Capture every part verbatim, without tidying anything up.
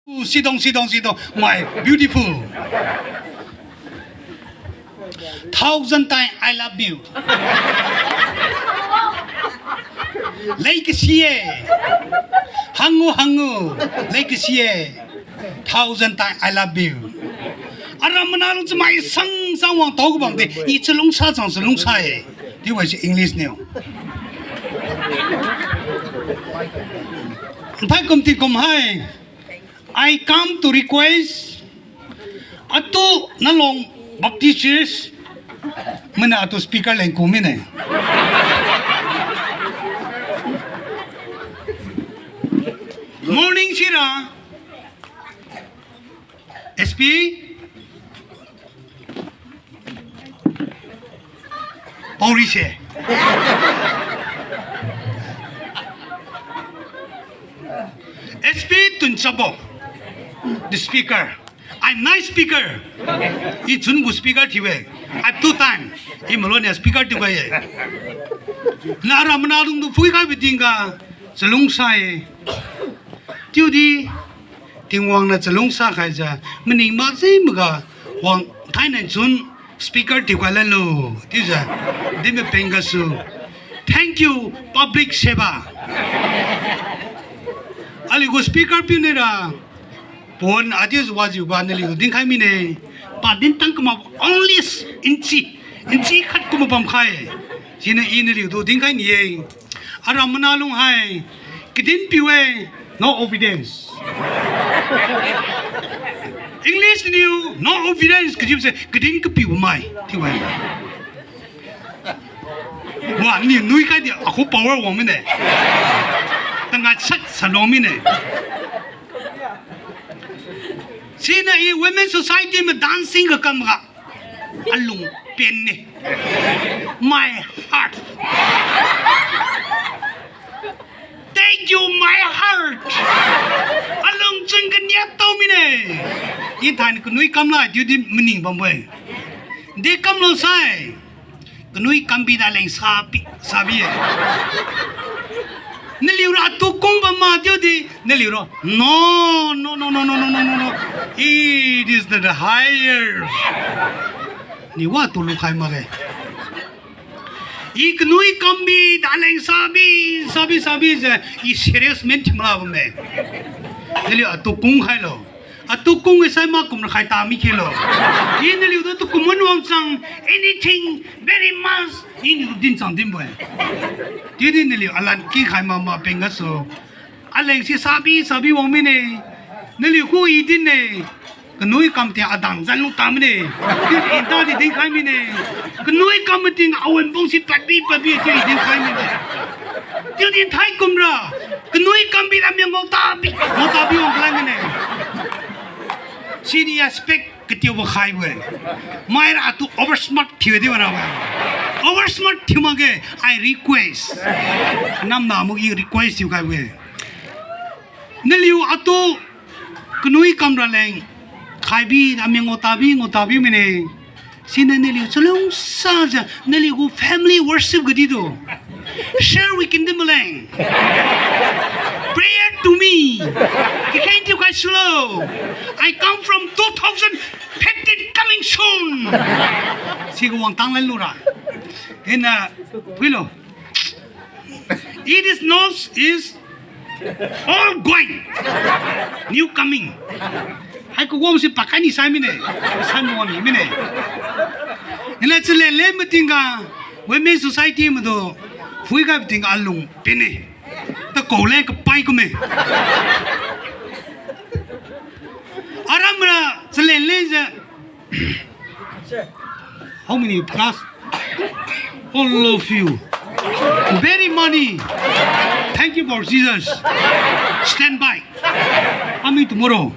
Sidong, sidong, sidong, my beautiful. Thousand time I love you. Leikasi e. Hangu, hangu. Leikasi e. Thousand time I love you. Aram mana lung chamai sang sang wang tao kabang de, i chalungsa chang chalungsa e. Chiu wai si English niu. Nthai kum ti kum hai. I come to request, atu Nalong Baptist Church, mana atu speaker leng ku mine. Morning sira, S P, Pauri se. S P Tunchabo, the speaker. I'm nice speaker. I chun gu speaker thiu-e. I have two time. I malo niu speaker thiu ga ye. Nara mana dung tu phui khai bi tingga chalungsa e. Chiudi Tingwang niu chalungsa khaijiu, maning makji maga, wang thainai chun speaker thiu ga lanlo, chiujiu, din mapeng gasu. Thank you, public seva. Aliu gu speaker piu nira, pon adiu wajiu ga naliu dinkhai mine, padin tang kuma only inch, inch khat kuma bamkhai. Siniu i naliu tu dinkhai ni-e. Aram mana lung hai, kadin piu-e, no evidence. English niu, no evidence, kajiu se, kadin kapiu bammai, chiu-e. Wa, niu nui khai di, akhu power wang mine. Tanga sat salong mine. Siniu i Women Society ma dancing ga kam ga. Alung pen ne. My heart. Thank you, my heart. Alung chun kania tao mine. I thaini kanui kam la, chiudi maning bambo-e. De kamlo sai. Kanui kam bida leng sabi, sabi-e. Naliura atu kung bamma chiudi, naliura. No, no, no. It is the, the highest. Niwa tu lukhai makge. I kanui kam bida leng sabi, sabi, sabi jiu, i serious man thiu mala bamme. Naliu atu kung khailo. Atu kung-e sai makum ra khai ta mi khelo. I naliu tu atu kum man wangchang, anything, very much, i naliu tu dinchang dinbo-e. Chiudi naliu alan king khai mama peng gasu. Aleng si sabi, sabi wang mine. Naliu khu i din-e. Kanui kam ti adang zan lung ta mine. Chiudi i dadi dinkhai mine. Kanui kam mating awan bung si padbi, padbi chiu i dinkhai mine. Chiudi nthai kumra. Kanui kam bida mi ngao tabi, ngao tabi wang khalai mine. Sini aspect katiubo khaibo-e. Maira atu over smart thiu di wana-e. Over smart thiu makge, I request. Namna mu i request thiu khaibo-e. Naliu atu kanui kamra leng khaibi, ami ngao tabi, ngao tabi mine. Siniu naliu chalungsajiu, naliu gu family worship gadi tu. Share with kindi maleng. Prayer to me. Kakheng thiu khai sulo. I come from two thousand fifteen coming soon. Siga wangtang lan lura. Ina, phuilo. It is not, is all going. New coming. Hai kagom si pakai ni sai mine. San wang ni mine. Ina chale le mating ga, Women Society madu, phui ga mating ga alung pine. Takole kapai kume. Aram ra chale le jiu. How many plus? All of you. Very many. Thank you for Jesus. Stand by. Coming tomorrow.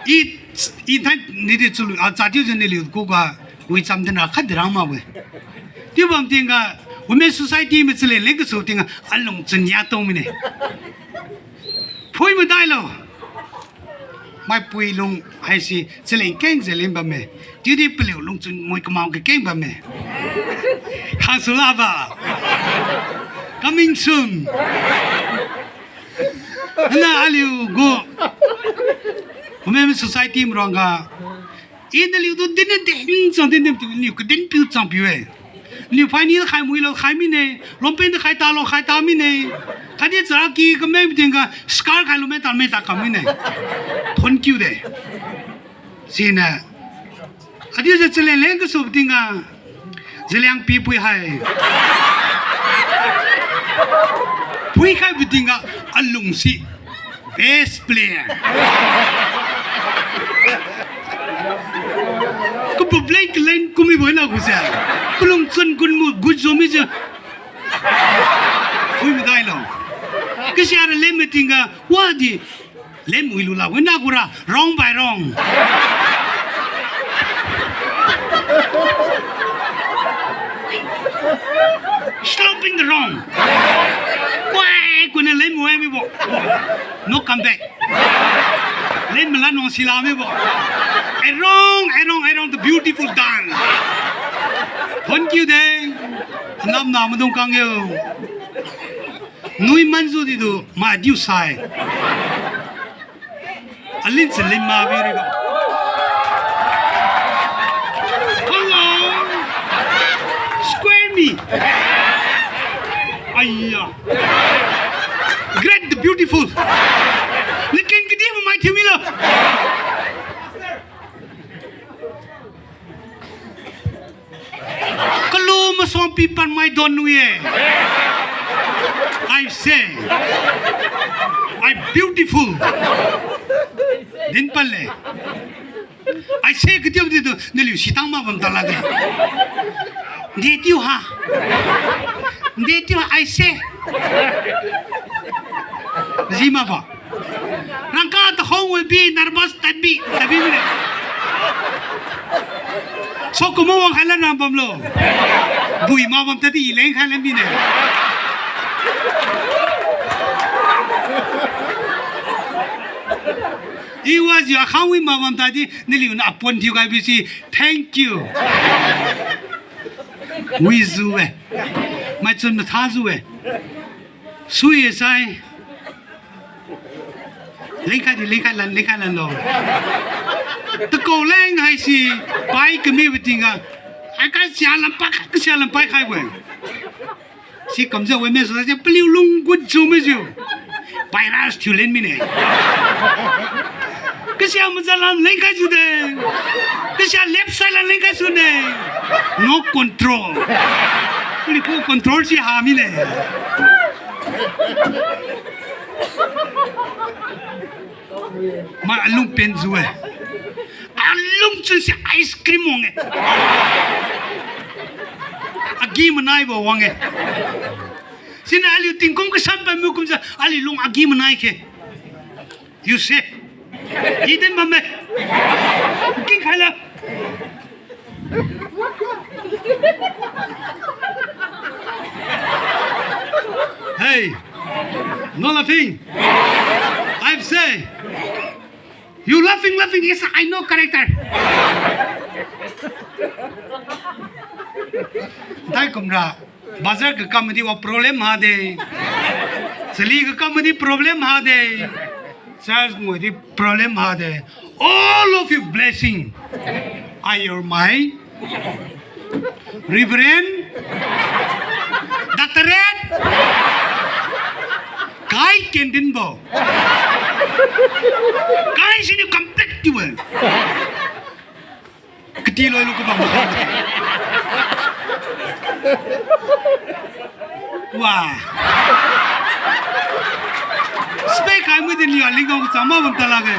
I, i than ni di chulu, a, cha tiu jan ni liu ku ga, wi cham din ra khat di rang ma we. Tiu bam ting ga, Women Society mi chale leng kasu ting ga, alung chun ya tong mine. Phui madai lo. Maipui lung haisi chaleng keng chaleng bamme. Chiudi paliu lungchun moi kamao kakeng bamme. Khangsu laba. Coming soon. Hana aliu gu women society maruangga, i naliutu din din chang din din tu, niu kadin piu chang piu-e. Niu phaini khai muilo khai mine, lompen khai talo khai ta mine. Khatdi chara ki kameng tingga scar khai lomeng ta meng ta kam mine. Thon kiu de. Siniu, adiujiu chaleng leng kasu tingga, Zeliang pipui hai. Puikhaibo tingga alungsi best player. Kabubleng kaleng kumibo na kuse. Kalung chun kunmu gujo mijiu. Pui madailo. Kasiara lemme tingga wadi. Lem wi lu la, wina gura, wrong by wrong. Stopping the wrong. Kwai, kuna lem wi mibo. No come back. Lem mala nong sila mibo. A wrong, a wrong, a wrong, the beautiful dance. Thon kiu de. Anam na madung kang yo. Nui manjiu didu, madiu sai. Alin se lin ma biriga. Hello. Square me. Aiya. Great the beautiful. Lekin kidi mai thiu milo. Kalu masuang pi pan mai don wi-e. I say, I beautiful. Din pan le. I say katiubo ditu naliu sitang ma bam ta lakge. Nde tiu ha. Nde tiu ha, I say. Ji ma ba. Rangka the home will be nervous tabi, tabi mine. So kumo wang khai lan ram bamlo. Bui ma bam tadi leng khai lan mine. I wajiu akhang wi ma bam tadi, naliu na apon thiu khai bisi, thank you. Wijiu-e. Maichun mathajiu-e. Sui-e sai. Lengkhai di, lengkhai lan, lengkhai lanlo. Takao leng haisi, pai kamibo tingga. Ai kasia lampai, kasia lampai khaibo-e. Si kamjiu wi me su se paliu lung gu jiu mijiu. Virus thiu len mine. Kasia majalan lengkhaijiu de. Kasia left side lan lengkhaijiu ne. No control. Paliu ku control si ha mine. Mai alung penjiu-e. Alung chun si ice cream wang-e. Agi manaibo wang-e. Siniu aliu tingkum kasan pamiu kumjiu aliu lung agi manai khe. You see? Hidin bamme. King khaila. Hey, no laughing. I say, you laughing, laughing is I know character. Dai kumra, bazar kakam di wa problem ha de. Sali kakam di problem ha de. Church ngui di problem ha de. All of you blessing. I your my Reverend, Doctorate, kai kendinbo. Kai siniu complete tiubo. Kati loilu kabam. Wa. Spek khai mui din liu alingkang chang ma bam ta lakge.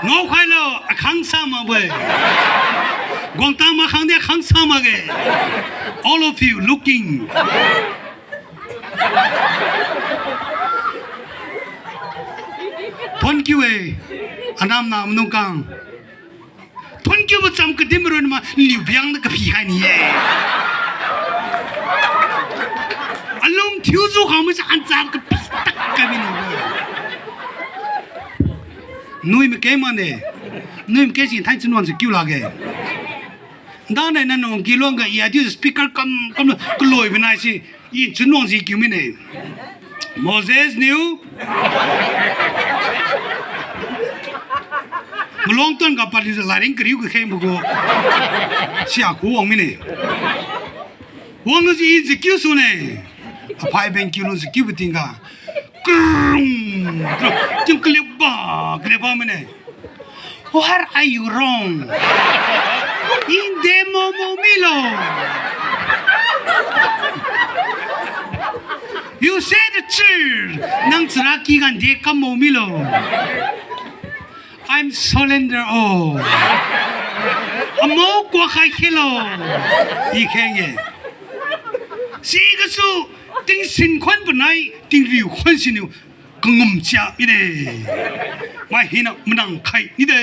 Ngao khailo, akhang sa makbo-e. Guangta makhang di akhang sa makge. All of you looking. Thon kiu-e, anam na manung kang. Thon kiubo cham kadim run ma, liu biang na kaphi khai ni-e. Alung thiujiu khang masa ancham kaphi tak kami ni-e. Nui make mane. Nui make si thai chunwang si kiu lakge. Ndanai na nung kiluang ga i adi speaker kam, kam kaloi binai si i chunwang si kiu mine. Moses niu Malong tuan ga paliu lairing kariu kakheng bo gu. Sia ku wang mine. Wanglu si i jikiu sune. Aphai beng kiu lu jikiu bo tingga. Krung, krung, ting kaliba, kaliba mine. What are you wrong? Inde momo milo. You say the truth. Nang chara ki gan de kam mo milo. I'm surrender all. Amo kuakhai khelo. I kheng-e. Sigasu tingsin khuan panai, tingriu khuan siniu kangum chia mide. Mai hina manang khai mide.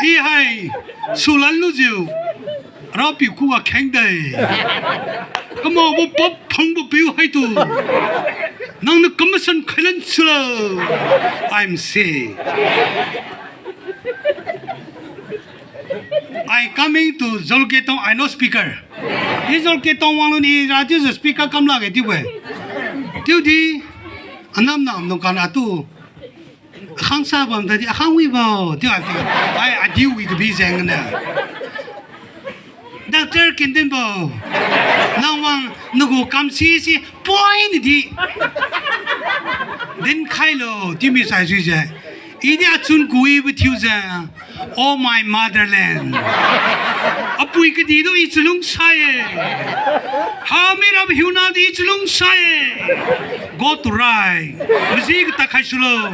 I hai, sulan lujiu, Rapiu khuga kheng de. Kamaobo pap phangbo piu haitu. Nangniu kamasan khailan sulo. I'm say. I coming to Zolketong, I no speaker. I Zolketong wanglu ni ra chiujiu speaker kam lakge chiu-e. Chiudi, anam namdung kan atu. Akhang sa bam tadi, akhang wibo, chiu-e, ai, adiu wi kabi jengniu. Doctor Kintinbo, nang wang nagu kamsi si point di dinkhailo chiu mi saisuijiu. Idi achun kawibo thiujiu, Oh my motherland. Apui kadihtu i chalungsa-e. Hamirabo hiuna di i chalungsa-e. Go to right. Maji kata khai sulo.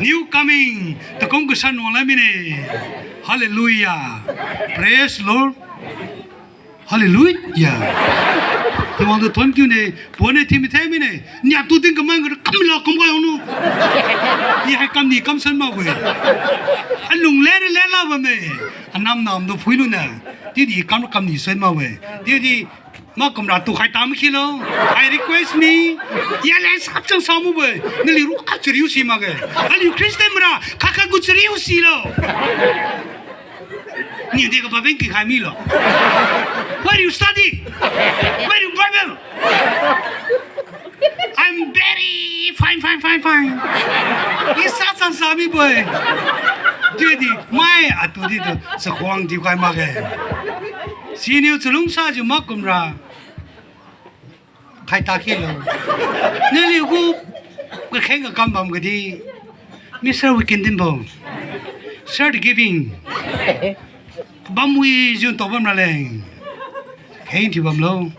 New coming. Takum kasan wangla mine. Hallelujah. Praise Lord. Hallelujah. Tingwang tu thon kiu ne, pone thimi thai mine. Niatu ding kamang ga kamla kamga wangnu. I hai kamni kamsan makbo-e. Alung lere lela bamme. Anam namdu phuilu ne. Chiudi kam kamni san makbo-e. Chiudi makumra tu khai tam khilo. I request me. Ya le sap chang sa mubo-e. Naliu ru achariu si makge. Aliu Christian mara khakha gu chariu silo. Niu di kababeng kikhai milo. Where you study? Where you Bible? I'm very fine, fine, fine, fine. I sa san sa mibo-e. Chiudi mai atu ditu chakhuang diu khai makge. Siniu chalungsajiu makumra khai ta khilo. Naliu gu kakheng kakam bam kadi, Mister Wickendinbo, share the giving. Bamwijiu tao bam raleng. Kheng thiu bamlo.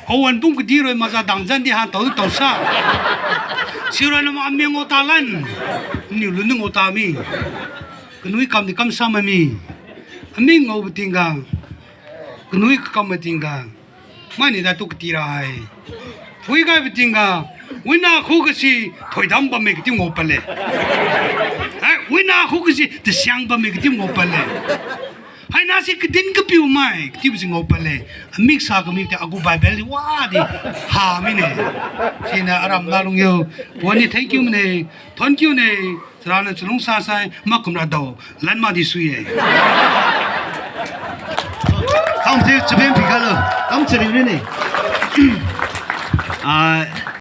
Awan pung kadi roi maza dangjan di han tao tao sa. Siroi nama aming ngao talan. Niu lun ngao ta mi. Kanui kam di kamsa mami. Aming ngaobo tingga. Kanui kakam tingga. Maini datu katira hai. Phuikhaibo tingga, wina khuga si thoidam bamme kati ngao padle. Hai, wina khuga si tasiang bamme kati ngao padle. Haina si kadin kapiu mai katibo si ngao padle. Amiksa kami ti agu Bible di wadi ha mine. Siniu aram nalung yo. Wani thank you mine. Thank you ne. Charaniu chalungsa sai makumra dao lan mak di sui-e. Kam se chabeng pikalo. Kam chariu rine. Ah,